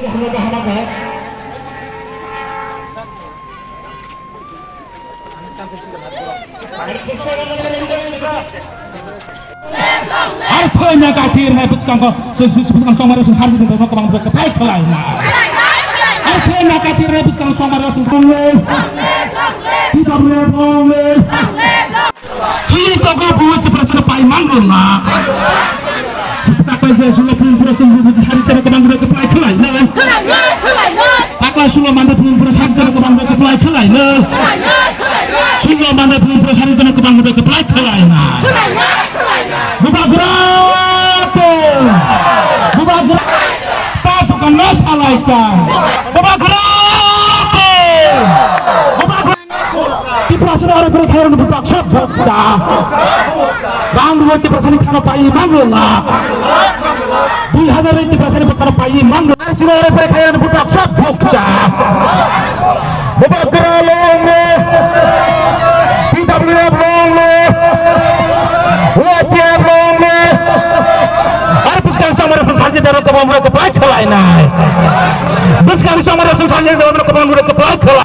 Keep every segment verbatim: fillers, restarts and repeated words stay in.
Ar thoi na kathir na bwskang ko, sung sung sung sung sung maro sung sar sung sung kwbang bwrok kwplai khlai na. Ar thoi na kathir na bwskang sung maro sung sung. Kita bwrok bong le. Hini togo buwi Tiprasano pai mangro na. Takai je sulo phun pura sung sung hari tero kwbang bwrok kwplai khlai na. Takla sulo mande phun pura sari jana kwbang bwrok kwplai khlai na. Sulo mande phun pura sari jana kwbang bwrok kwplai khlai na. Bubagra te. Bubagra. Sa sukan na salaika. Bubagra te. Bubagra. Tiprasano aro bwrwi khairokno bwtwk sok bokcha. Rang rwui Tiprasani khano paiwi mangwla. Dui hazar rwi Tiprasani bwkhano paiwi mangwla. Sino aro bwrwi khairokno bwtwk sok bokcha. Bubagra long live. T W F long live. Y T F long live. Aro bwskang samara song sarjak daro kwbang bwrok kwplai khlainai. Bwskang samara song sarjak daro kwbang bwrok kwplai khlai.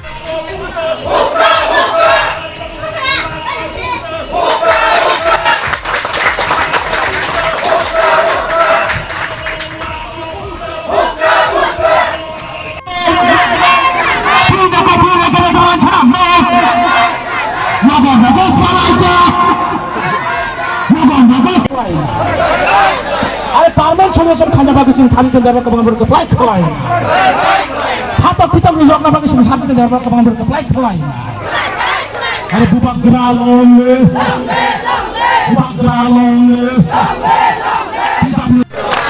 Are parmen solution khanja bagwi chwng sari tendar kwbang bwrok kwplai khlai. Satok pitok ni jokna bagwi chwng sari tendar kwbang bwrok kwplai khlai. Are Bubagra long live. Bubagra long live.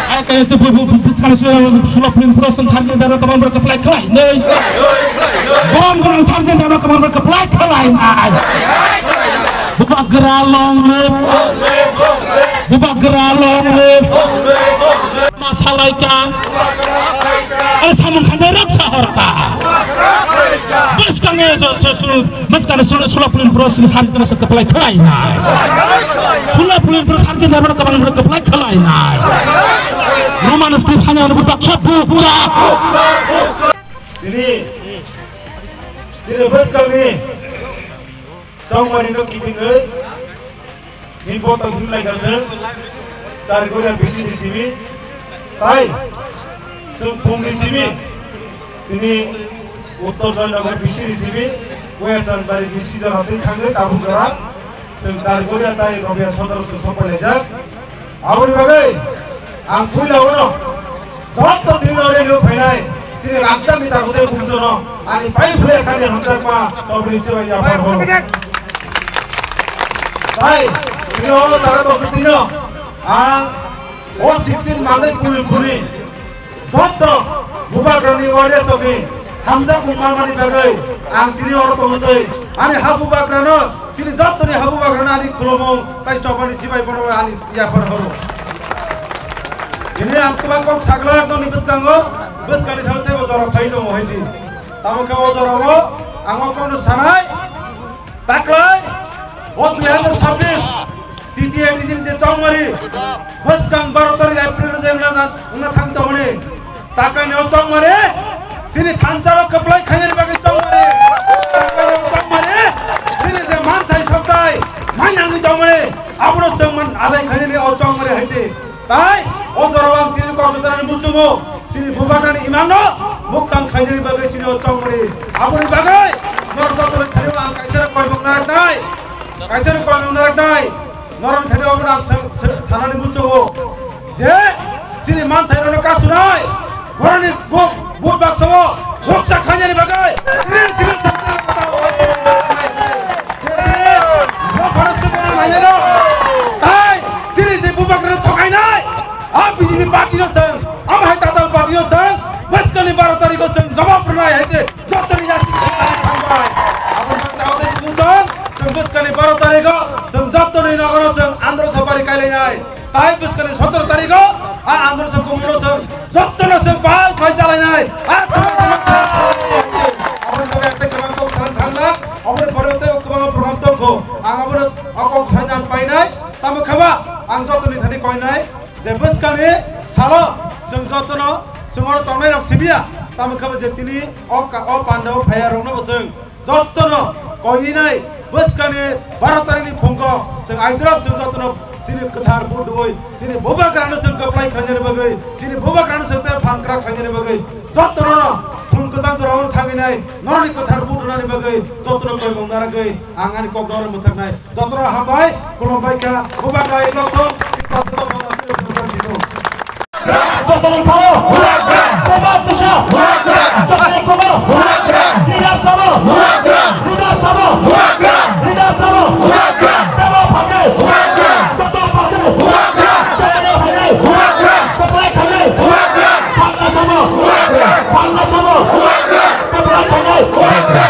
Ai kaya tu bu bu bu chana sulo film production sarjak daro kwbang bwrok kwplai khlai nei. Bom bwrok sarjak daro kwbang bwrok kwplai khlai nai. Bubagra long live. Bubagra long live. Ma salaika. Ai samung khanai raksa horka. Bwskango so so so bwskango sulo sulo film production sarjak daro kwplai khlai nai. Sulo film production sarjak daro kwbang bwrok kwplai khlai nai. Roman script hanya anu bwrok sok bukcha. Tini, tini bwskangni chongmani no kitingwi, hinpo tong hinlai kaseng, char goria bisi di simi, tai, sung pung di simi, tini, uttor joy nagar bisi di simi, waya chan bari bisi jora twi thangwi tabuk jora, sung char goria tai robia sodor sung sopalaijak. Aboni bagwi ang puila uno joto tini no rally o phainai chini rangchakni takhuk tei bungsono ani pai phle khani hamjakma chobri chibai yaphar ho. Tai tini o taga tongtwtwino ang o sixteen Mandai puli khuni joto Bubagrani warriors rokni hamjakmung manmani bagwi ang tini oro tongwi twi ani ha Bubagrano chini jottoni ha Bubagrano ani khulumung tai chobani chibai bono ani yaphar horo. Tini ang kwbang kok saglak nokni bwskango bwskangni salo teibo jora phai tongo hai si. Tamo khe o jorao ang o kokno sanai. Taklai o dui hazar sabbish T T A D C ni je chongmari bwskang baro tarik April je wngna, wngna thang tongmani. Taklai ni o chongmari chini thansa rok kwplai khainani bagwi chongmari. Taklai ni o chongmari chini je manthai soktai mainangni tongmani abono chwng man adai khainani o chongmari hai se. Tai o jorao ang tini kok bwcharani muchungo chini Bubagrani imangno muktang khainani bagwi chini o chongmani. Aboni bagwi norok jotono thani ang kaisa koimung naraknai, kaisa koimung naraknai. Norokni thani obono ang sa-, sa-, sanani muchungo je chini manthairokno kasunai. Boroni bo-, vote baksa o ruksa khainani bagwi civil, civil sector tai chini Bubagrano thokainai, a B J P party no sang, ama hai tatal party no sang, bwskangni baro tarikh o sang jawab rwnai hai se jotoni yasi thangnai. Abo tang tang tei buchung, sang bwskangni baro tarikh o sang jotoni nogoro sang andro safari kailainai. Tai bwskangni sotoro tarikh o a andro sa kumuro sa jotono sa pal khlai chalainai. A sa aboni pore tei kwbang kok salang thangnai, aboni pore tei kwbangma program tongkho. Ang abono o kok khlaina painai. Tamo khaba ang jotoni thani koinai je bwskangni salo chwng jotono Chwng oro tongnai rok sibiya, tamo khe bo je tini o ka-, o panda o phaiya rokno bo chwng jotono koinai bwskani baro tarikni phungo chwng aidrop chwng jotono chini kwthar vote rwui chini bubagrano chwng kwplai khlainani bagwi, chini bubagrano chwng tei phan kwrak khlainani bagwi jotono phung kwchang jorao thangwi nai norokni kwthar vote rwnani bagwi jotono koimung narwgwi ang ani kokno oro mwthaknai. Jotono hambai, khulumbai kha, bubagra bai joto. Jotoni khao. Bebak disa. Jotoni khao. Leader sabo. Leader sabo. Leader sabo. Bebak phange. Joto phange. Joto phange. Keplai khange. Sangna sabo. Sangna sabo. Keplai khange.